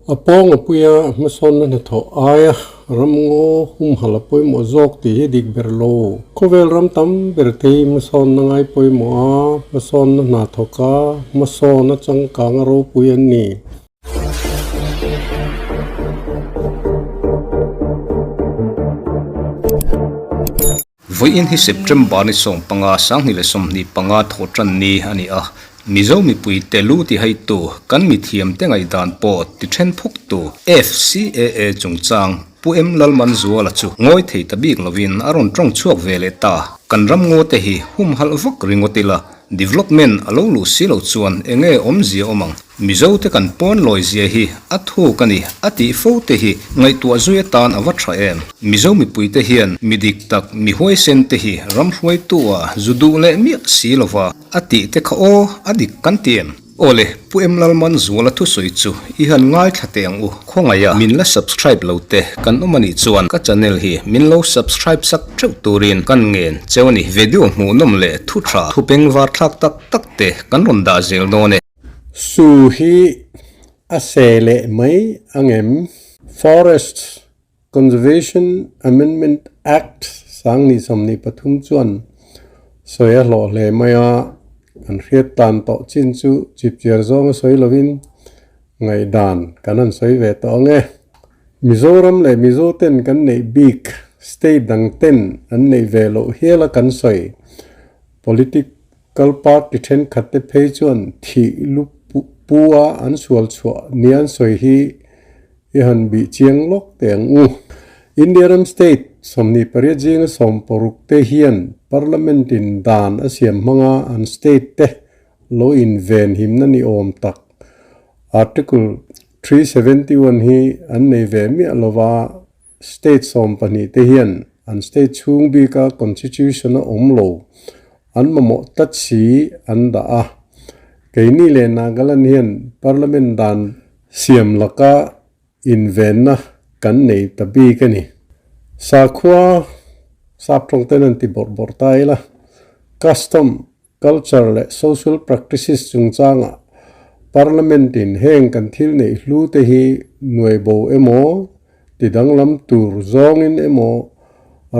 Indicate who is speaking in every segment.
Speaker 1: A pawng a puia hmasawnna hnathawh aia ramngaw humhalh a pawimawh zawk tih hi dik ber lo. Khawvel ram tam ber te hi hmasawnna ngai pawimawh a, hmasawnna hna thawk a, hmasawn a changkang a ropui an ni.
Speaker 2: Vawiin hi September ni 15, 2025 thawh tan ni a ni a, Mizo mipuite lu tihaitu kan mithiamte ngaihdan pawh ti then phawktu FCAA chungchang Pu M Lalmanzuala chu ngawi thei ta bik lovin a rawn tawng chhuak ve leh ta. Kan ram ngawte hi humhalh vak ringawt ila, Development a lo luh si loh chuan enge awmzia awm ang? Mizo te kan pawn lawi zia hi a thuk a ni, a tih fo te hi ngaihtuah zui atan a va tha em? Mizo mipui te hian mi dik tak, mi huaisen te hi ram hruaitu ah zu duh leh miah si lova a tih te kha aw, a dik kan ti em? Aw le, Pu Em Lalmanzuala thusawi chu i han ngaithla teh ang u. Khawngaih a, min la subscribe lo te kan awm a nih chuan ka channel hi min lo subscribe sak theuh turin kan ngen cheu a ni. Video hmuhnawm leh thu tha, thu peng var thlak tak tak te kan rawn dah zel dawn e.
Speaker 1: Su hi a se leh mai angem? Forest Conservation Amendment Act 2023 chuan sawi a hlawh hle mai a, kan hriat tan tawh chin chu chipchiar zawnga sawi lovin ngaihdan kan han sawi ve tawh ang e. Mizoram leh Mizo ten kan neih bik state dang ten an neih ve loh hial a kan sawi. Political party thenkhat te phei chuan thih lu pu a an sual chhuah nia an sawi hi i han bih chiang lawk teh ang u. India ram state 28 zinga 16 te hian Parliament in dan a siam hmanga an state te lo inven himna ni awm tak Article 371 hi an nei ve miah lova state 12 te hian an state chhung bika constitution a awm lo an mamawh tlat si an dah a. Keini leh Nagaland hian Parliament dan siam laka invenna kan nei ta bik a ni. Sakhua sap tawng ten an ti bawrh bawrh ta ila, custom Culture leh social practices chungchangah Parliament-in heng kan thil neih hlu te hi nuai bo emaw, ti danglam tur zawngin emaw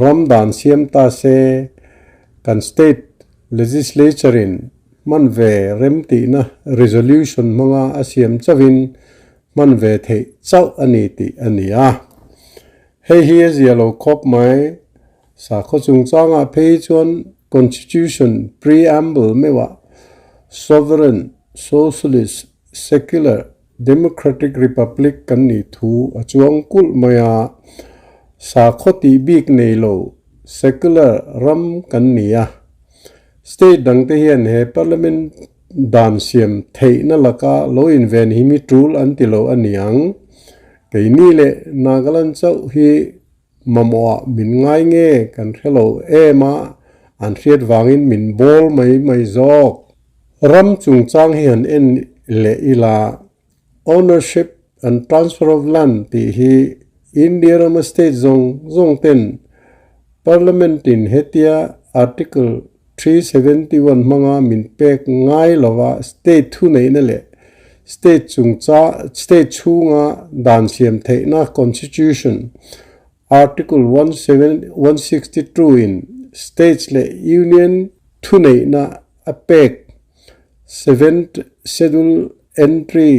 Speaker 1: ram dan siam ta se, kan state legislature-in hman ve remtihna resolution hmanga a siam chauhin hman ve theih chauh a ni tih a ni a. Hei hi a zia lo khawp mai. Sakhaw chungchangah phei chuan Constitution Preamble meuhah Sovereign, Socialist, Secular, Democratic Republic kan nih thu a chuang kulh mai a, sakhaw tih bik nei lo secular ram kan ni a. State dangte hian he Parliament dan siam theihna laka lo inven hi mi tul an ti lo a ni ang. Keini leh Nagaland chauh hi Mamawhah min ngai nge kan hre lo em a, an hriat vangin min bawl mai mai zawk. Ram chungchang hi han en leh ila, Ownership and Transfer of Land tih hi India rama state zawng zawng ten Parliament-in hetia Article 371 hmanga min pek ngai lova state thuneihna leh state chungcha state chhunga dan siam theihna Constitution Article 162 in states leh union thuneihna a pek Seventh Schedule Entry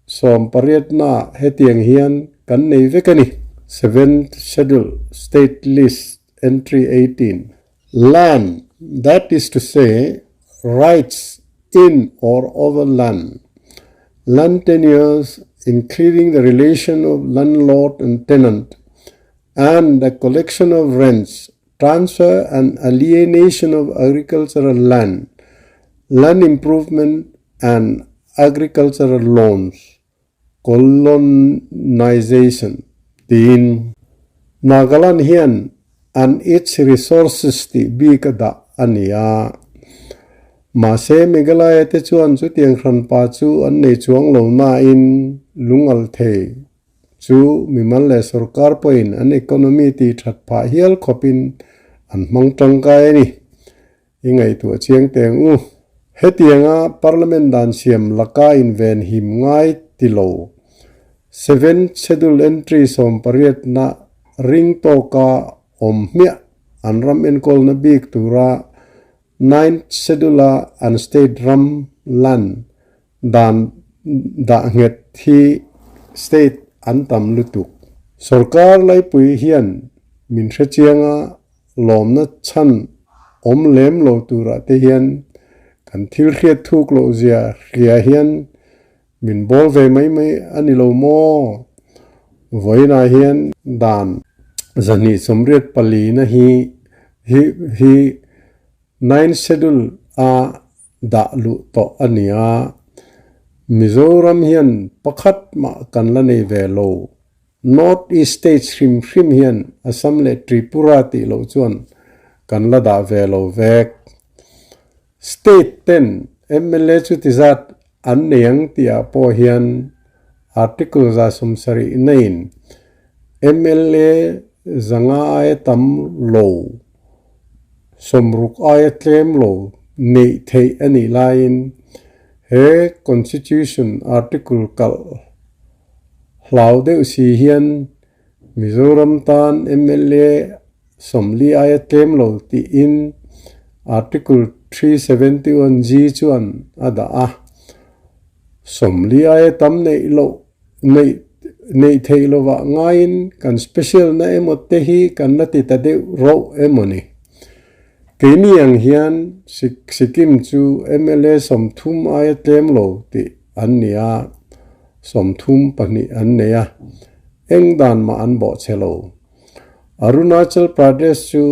Speaker 1: 18 ah hetiang hian kan nei vek a ni. Seventh Schedule State List Entry 18. Land, that is to say, rights in or over land, land tenures including the relation of landlord and tenant, and the collection of rents, transfer and alienation of agricultural land, land improvement and agricultural loans, Colonization tiin Nagaland hian an its resources tih bik a dah a ni a. Mahse Meghalaya te chuan chutiang hranpa chu an nei chuang lo nain lungal thei chu mimal leh sorkar pawhin an economy tih that phah hial khawpin an hmang tangkai a ni. I ngaihtuah chiang teng u. Hetianga Parliament dan siam laka inven him ngai ti lo. Seventh Schedule entry sawmpariatna ring tawka awm hmiah an ram enkawlna bik tura Ninth Schedule-a an state ram lan dan dah nghet hi state an tam lutuk. Sorkar laipui hian min hrechianga lawmna chhan awm lem lo turah te hian kan thil hriat thuk loh zia hria hian min bawl ve mai mai a ni lo maw? Vawiinah hian dan 284 na hi hi hi Ninth Schedule a dah luh tawh a ni a, Mizoram hian pakhat mah kan la nei ve lo. North East States hrim hrim hian Assam leh Tripura tih loh chuan kan la dah ve lo vek. State ten mla chu ti zat an nei ang tih ah pawh hian Article 170 naiin mla 500 aia tam lo, 60 aia tlem lo neih theih a nih laiin he Constitution Article kalh Hlau deuh si hian Mizoram tan mla 40 aia tlem lo tiin Article 371 G chuan a dah a. 40 aia tam neih loh neih neih theih lovah ngaiin kan special na emaw te hi kan la ti ta deuh roh emaw ni. Keini ang hian Sikkim chu mla 30 aia tlem lo tih an ni a, 32 an nei a, eng dan mah an bawh che lo. Arunachal Pradesh chu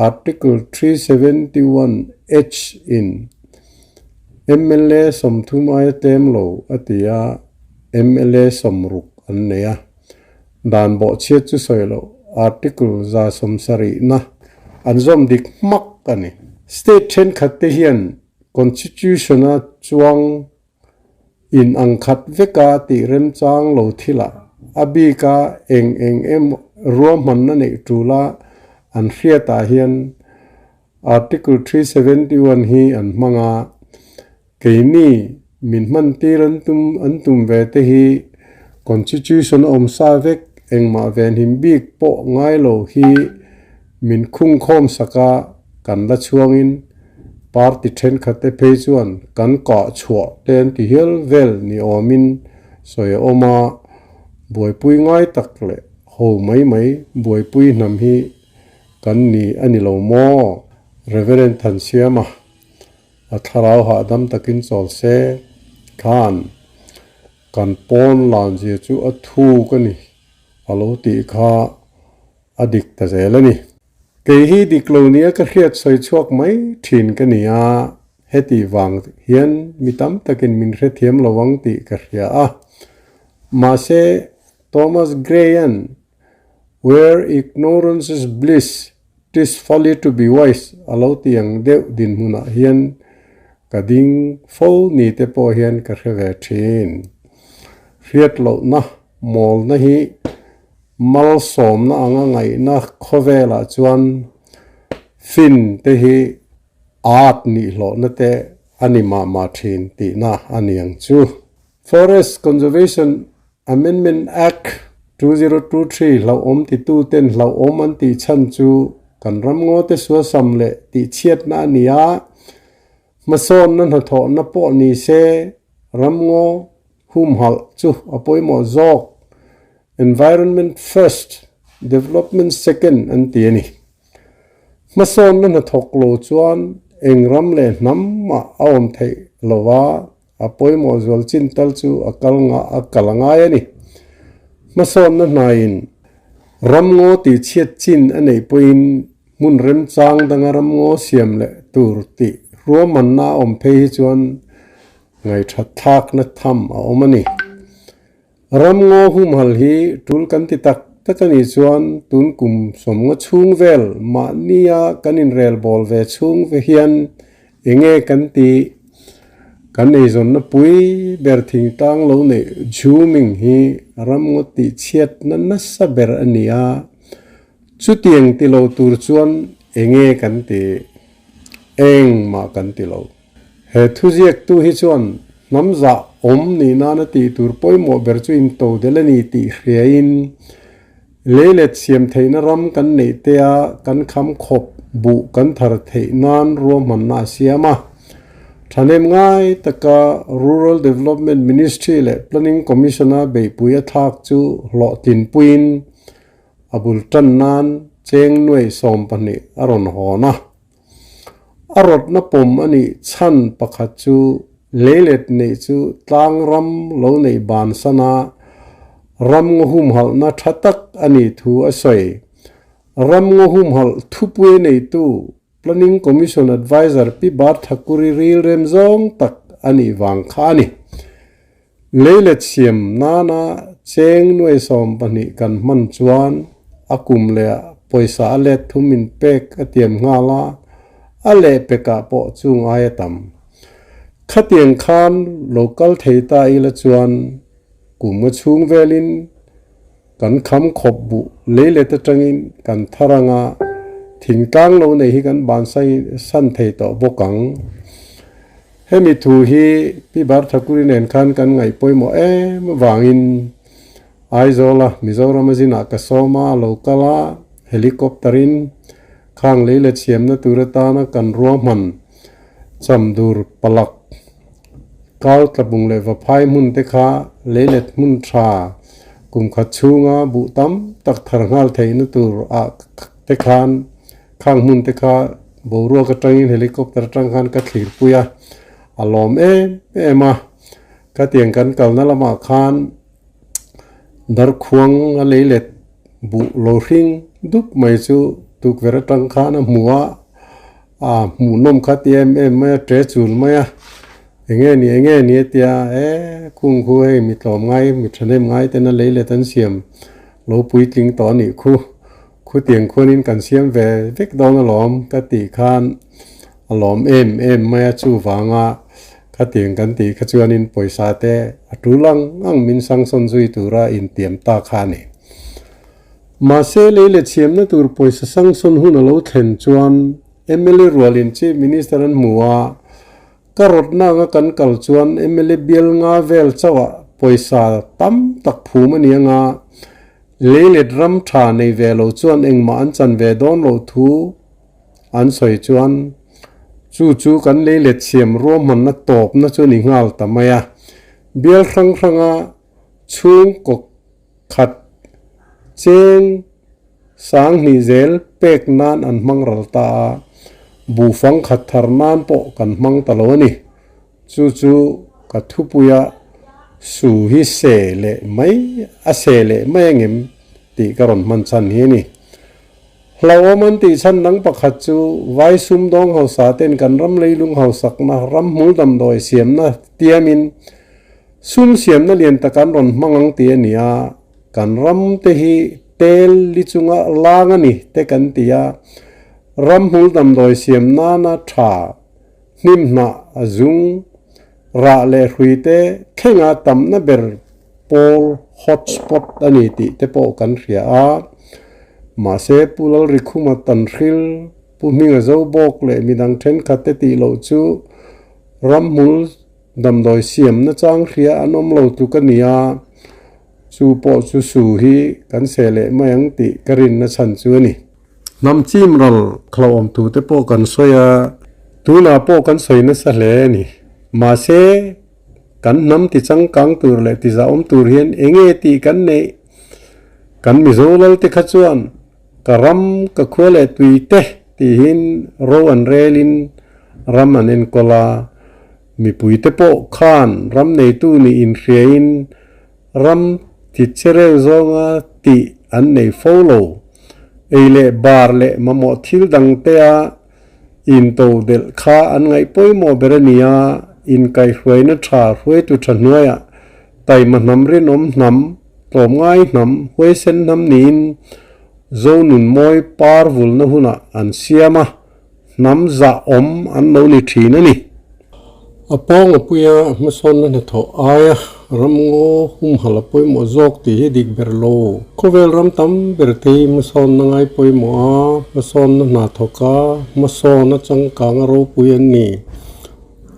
Speaker 1: Article 371 H in mla 30 aia tlem lo a ti a, mla 60 an nei a. Dan bawhchhiat chu sawi loh Article 170 na an zawm dik hmak a ni. State thenkhat te hian Constitution-a chuang in ang khat veka tih remchang lo thilah a bika eng eng emaw ruahmanna neih tula an hriatah hian Article 371 hi an hmang a, keini min hmantir an tum an tum ve te hi Constitution a awm sa vek engmah venhim bik pawh ngai lo hi min khungkhawm sak a, kan la chhuangin party thenkhat te phei chuan kan kah chhuah te an ti hial vel ni awmin sawi a awm a, buaipui ngai tak leh ho mai mai buaipui hnam hi kan ni a ni lo maw? Reverend Thansiama a thlarau hahdam takin chawl se khan kan pawn lan zia chu a thuk a ni a lo tih kha a dik ta zel a ni. Kei hi dik lo nia ka hriat sawi chhuak mai thin ka ni a, heti vang hian mi tam takin min hrethiam lo ang tih ka hria a. Mahse, Thomas Gray-a'n Where ignorance is bliss, 'tis folly to be wise a lo ti ang deuh dinhmunah hian ka ding fo ni te pawh hian ka hre ve thin. Hriat lohna mawlna hi Malsawmna anga ngaihna khawvelah chuan fin te hi art nihlawhna te a ni mah mah thin tihna a ni ang chu. Forest Conservation Amendment Act 2023 hlauhawm tituten hlauhawm an tih chhan chu kan ramngaw te suasam leh tihchhiatna a ni a, hmasawnna hnathawhna pawh ni se ramngaw humhalh chu a pawimawh zawk, environment first, development second an ti a ni. Hmasawnna hnathawk lo chuan eng ram leh hnam mah a awm theih lo va, a pawimawh zual chin tal chu a kal a kal a ngai a ni. Hmasawnna hnaiin ramngaw tihchhiat chin a neih pawhin hmun remchang danga ramngaw siam leh tur tih ruahmanna a awm phei hi chuan Ngaihṭhat thlakna tham a awm a ni. Ramngaw humhal hi ṭul kan ti tak tak a nih chuan tun kum sawmngaw chhung vel mahnia kan inrel bawl ve chhung ve hian enge kan tih kan eizawnna pui ber thingtlang lo neih Jhuming hi ramngaw tihchhiatna nasa ber a ni a, chutiang ti lo tur chuan enge kan tih engmah kan ti lo. He thuziaktu hi chuan hnam zah awm nih nana tih tur pawimawh ber chu intodelh a ni tih hriain leilet siam theihna ram kan neih te a kan kham khawp buh kan thar theih nan ruahmanna a siam a. Thahnem ngai taka Rural Development Ministry leh Planning Commission-a beihpui a thlak chu hlawhtlinpuiin a bul tan nan cheng nuai 12 a rawn hawn a. A rawtna pawm a nih chhan pakhat chu leilet neih chu tlang ram lo neih bansana ram ngaw humhalhna tha tak a nih thu a sawi. Ram ngaw humhalh thupui neitu Planning Commission Adviser Pi Bar Thakuri rilrem zawng tak a nih vang kha a ni. Leilet siam nana cheng nuai 12 kan hman chuan a kum leh ah pawisa a let thum in pek a tiam nghal a, a leh pekah pawh chung ai a tam. Khatiang khan lo kal thei ta ila chuan kum a chhung velin kan kham khawp buh leilet atangin kan thar anga thingtlang lo nei hi kan bansan san thei tawh bawk ang. Hemi thu hi Pi Barthakuri nen khan kan ngaih pawimawh em avangin Aizawla Mizoram a zinah ka sawm a, a lo kal a, helicopter in khang lei let siamna tur atana kan ruahman chamdur palak kau tlabung leh vaphai hmun te kha leilet hmun tha kum khat chhunga buh tam tak thar nghal theihna tur ah te khan Khang hmun te kha boruak atangin helicopter atang khan ka thlir pui a, a lawm em em a. Khatiang kan kalna lamah khan darkhuang a lei let buh lo hring dup mai chu tukverh atang khan a hmu a, a hmuhnawm kha ti em em mai a, ṭe chul mai a. Enge ni enge ni a tia, e khung khu hei mi tlawm ngai mi thahnem ngai ten a lei let an siam lo puitling tawh a nih khu. Khutiang khuanin kan siam ve vek dawn alawm ka tih khan a lawm em em mai a, chuvanga khatiang kan tih kha chuanin pawisa te a tul ang ang min sangsawn zui tura intiam ta kha a ni. Mahse lei leh chhiamna tur pawisa sangsawn hun a lo thlen chuan mla rualin Chief Minister an hmu a, ka rawtna anga kan kal chuan mla bial nga vel chauhah pawisa tam tak phum a ni anga, Leilet ram tha nei ve lo chuan engmah an chan ve dawn loh thu an sawi chuan chu chu kan leilet siam ruahmanna tawpna chu ni nghal ta mai a. Bial hrang hranga chhungkaw khat cheng 2000 zel pek nan an hmang ral ta a, buhfang khat thar nan pawh kan hmang ta lo a ni. Chu chu ka thupuia su hi se leh mai a se leh mai angem tih ka rawn hman chhan hi a ni. Hlauhawm an tih chhan dang pakhat chu vai sumdawng hausa ten kan ram leilung hausakna ram hmul damdawi siamna tiamin sum siamna lian tak an rawn hmang ang tih a ni a, kan ram te hi tel li chunga lang a ni te kan ti a, ram hmul damdawi siam nana tha Hnimhnah a zung, rah leh hrui te thlenga tamna ber pawl hot spot a ni tih te pawh kan hria a. Mahse Pu Lalrikhuma Tanhril, Pu Hminga Zobawk leh midang thenkhat te tih loh chu ramhmul damdawi siamna chang hria an awm lo tluk a ni a, chu pawh chu su hi kan seh leh mai ang tih ka rinna chhan chu a ni. Hnam chim ral hlauhawm thu te pawh kan sawi a, tunah pawh kan sawi nasa hle a ni. Mahse, kan hnam ti changkang tur leh ti zahawm tur hian eng nge tih kan neih? Kan Mizo lal te kha chuan ka ram, ka khua leh tui te tihin ro an relin ram an enkawl a, mipui te pawh khan ram neitu nih inhriain Ram ti chereu zawnga tih an nei fo lo. Ei leh bar leh mamawh thil dangtea into delh kha an ngaih pawimawh ber a ni a, inkaihhruaina tha hruaitu tha hnuaiah taima hnam rinawm hnam, tlawmngai hnam, huaisen hnam niin Zonun mawi par vulna hunah an siam a. Hnam zah awm an lo ni thin a ni. A pawng a puia hmasawnna hnathawh aia ramngaw humhalh a pawimawh zawk tih hi dik ber lo. Khawvel ram tam ber te hi hmasawnna ngai pawimawh a, hmasawnna hna thawk a, hmasawn a changkang a ropui an ni.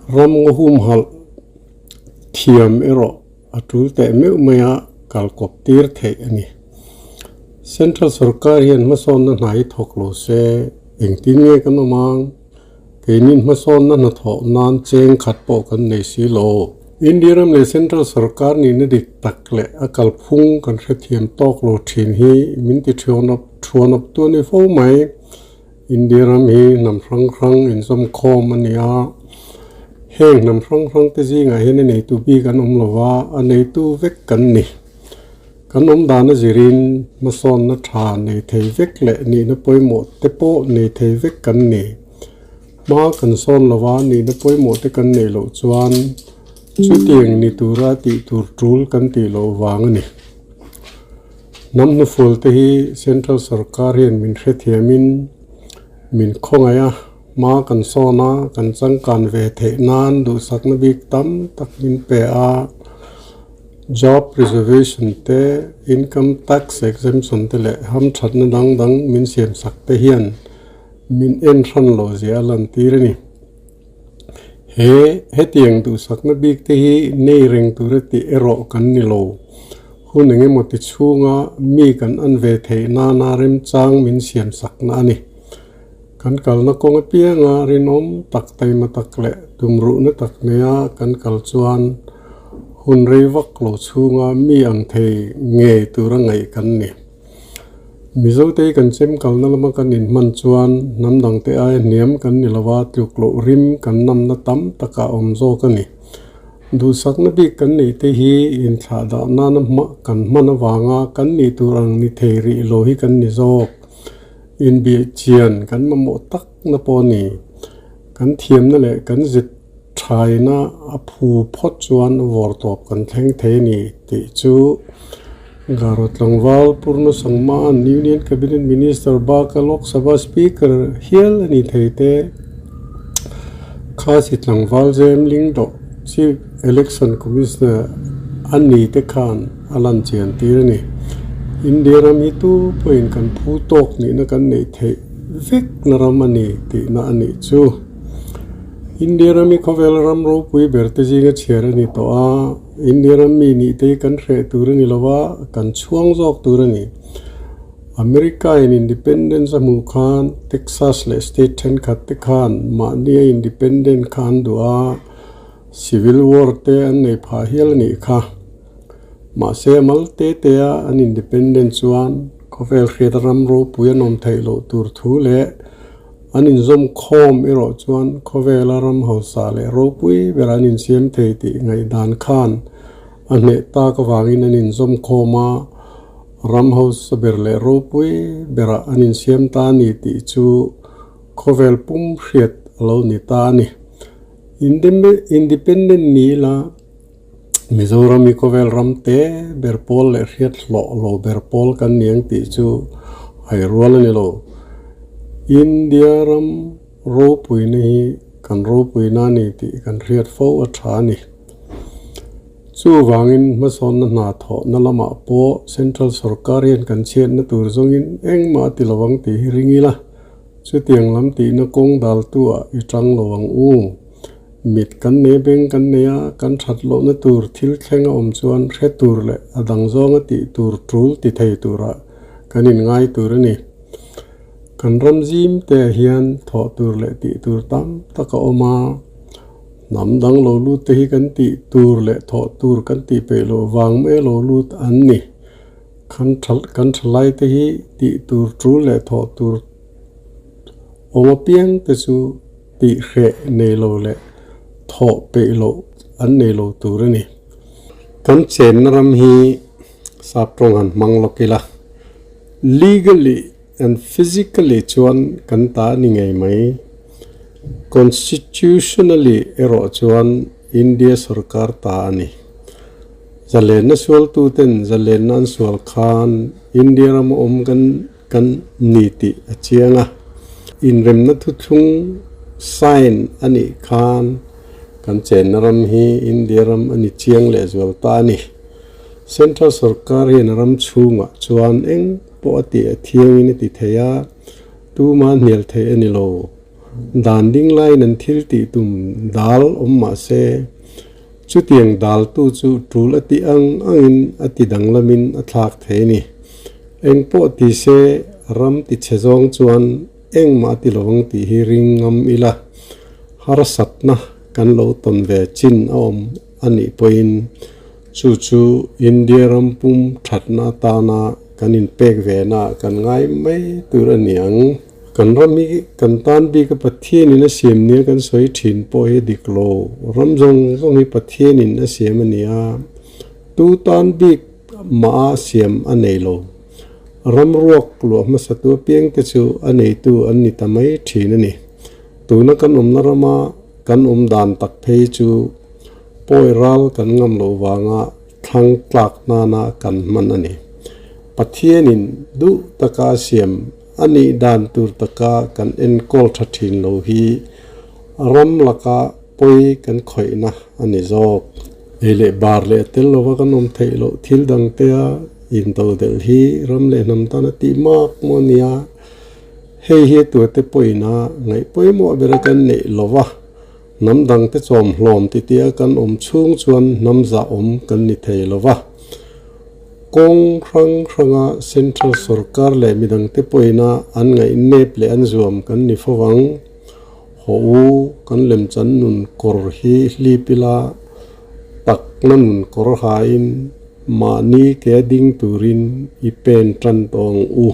Speaker 1: Ramngaw humhalh. Thiam erawh a tul teh meuh mai a, kal kawp tir theih a ni. Central sorkar hian hmasawnna hna hi thawk lo se, engtin nge kan awm ang? Keinin hmasawnna hnathawh nan cheng khat pawh kan nei si lo. India ram leh Central sorkar nihna dik tak leh a kalphung kan hrethiam tawk lo thin hi min ti thuanawp thuanawp tu a ni fo mai. India ram hi hnam hrang hrang inzawmkhawm a ni a, heng hnam hrang hrang te zingah hian a neitu bik an awm lo va, a neitu vek kan ni. Kan awm dan a zirin hmasawnna tha nei thei vek leh nihna pawimawh te pawh nei thei vek kan ni. Hma kan sawn lo va, nihna pawimawh te kan neih loh chuan chutiang ni tura tih tur tul kan tih loh vang a ni. Hnam hnufual te hi Central sorkar hian min hrethiamin min khawngaih a, hma kan sawn a, kan changkan ve theih nan duhsakna bik tam tak min pe a, job reservation te, income tax exemption te leh hamthatna dang dang min siamsak te hian min en hran lo zia a lantir a ni. He hetiang duhsakna bik te hi nei reng tura tih erawh kan ni lo. Hun eng emaw ti chhunga mi kan an ve theih nana remchang min siamsakna a ni. Kan kalna kawng apianga rinawm tak taima tak leh tumruhna tak neia kan kal chuan hun rei vak lo chhunga mi ang thei ngei tura ngaih kan ni. Mizote hi kan chem kalna lama kan inhman chuan hnam dangte aia hniam kan ni lova tluk loh rim kan namna tam taka awm zawk a ni. Duhsakna bik kan neih te hi inthlah dah nana hma kan hman avanga kan nih tur ang ni thei rih lo hi kan ni zawk. Inbiah chian kan mamawh takna pawh a ni. Kan thiamna leh kan zet Thaina a phu phawt chuan vawr tawp kan thleng thei a ni tih chu Garo tlangval Purna Sangma'n Union Cabinet Minister baka Lok Sabha Speaker hial a ni thei te. Khasi tlangval Jem Lingdoh Chief Election Commissioner a ni te khan a lan chian tir a ni. India ram hi tu pawhin kan phu tawk nihna kan neih theih vek na ram a ni tihna a nih chu. India ram hi khawvel ram ropui ber te zinga chhiar a ni tawh a, India ram mi nih te hi kan hreh tur a ni lo va, kan chhuang zawk tur a ni. America in independence a hmuh khan Texas leh state thenkhat te khan mahni a independent kha an duh a, civil war te an nei phah hial a nih kha. Mahse a mal te te a an independent chuan khawvel hriat a ram ropui an awm theih loh tur thu leh An inzawm khawm erawh chuan khawvela ram hausa leh ropui ber an insiam thei tih ngaihdan khan a hneh tak avangin an inzawm khawm a, ram hausa ber leh ropui berah an insiam ta a ni tih chu khawvel pum hriat a lo ni ta a ni. Independent ni ila Mizoram hi khawvel ram te ber pawl leh hriat hlawh lo ber pawl kan ni ang tih chu hai rual a ni lo. India ram ropuina hi kan ropuina a ni tih kan hriat fo a tha a ni. Chuvangin hmasawnna hna thawhna lamah pawh Central sorkar hian kan chhiatna tur zawngin engmah a ti lo ang tih hi ring ila, chutiang lam tihna kawng daltu ah i tang lo ang u. Mit kan nei beng kan nei a, kan that lohna tur thil thleng a awm chuan hre tur leh a dang zawnga tih tur tul ti thei turah kan inngai tur a ni. Kan ram zim te ah hian thawh tur leh tih tur tam tak a awm a, hnam dang lo lut te hi kan tih tur leh thawh tur kan tih peih loh vang mai a lo lut an ni. Kan kan thalai te hi tih tur tul leh thawh tur awm apiang te chu Tih hreh nei lo leh thawh peih loh an nei lo tur a ni. Kan chenna ram hi sap tawng han hmang lawk ila, legally and physically chuan kan ta a ni ngei mai. Constitutionally erawh chuan India sorkar ta a ni. Zalenna sualtuten zalenna an sual khan India rama awm kan Kan ni tih a chiang a, inremna thuthlung sign a nih khan kan chenna ram hi India ram a ni chiang leh zual ta a ni. Central sorkar hian a ram chhungah chuan eng pawh a tih a thiangin a ti thei a, tuma hnial theih a ni lo. Dan ding laiin an thil tih tum dal awm mah se. Chutiang daltu chu tul a tih ang angin a ti danglamin a thlak thei a ni. Eng pawh ti se ram ti chhe zawng chuan engmah a ti lo ang tih hi ring ngam ila, harsatna kan lo tawn ve chin a awm a nih pawhin chu chu India ram pum thatna atana kan inpek vena kan ngai mai tur a ni ang. Kan ram hi kan tan bik a Pathianin a siam nia kan sawi thin pawh hi a dik lo. Ram zawng zawng hi Pathianin a siam a ni a, tu tan bik mah a siam a nei lo. Ram ruak luah hmasatu apiangte chu a neitu an ni ta mai thin a ni. Tuna kan awmna rama kan awm dan tak phei chu pawi ral kan ngam loh vanga thlang tlak nana kan hman a ni. Pathianin duh taka a siam a nih dan tur taka kan enkawl tha thin lo hi ram laka pawi kan khawihna a ni zawk. Ei leh bar leh tel lova kan awm theih loh thil dangtea intodelh hi ram leh hnam tan a tih mak maw nia. Hei hi a tuate pawhin a ngaih pawimawh bera kan neih lova, hnam dangte chawm hlawm titia kan awm chhung chuan hnam zah awm kan ni thei lova. Kawng hrang hranga Central sorkar leh midangte pawhin a an ngaih nep leh an zuam kan ni fo vang. Haw u, kan lemchan nun kawr hi hlip ila, takna nun kawr hain mahni ke ding turin i pen tan tawh ang u.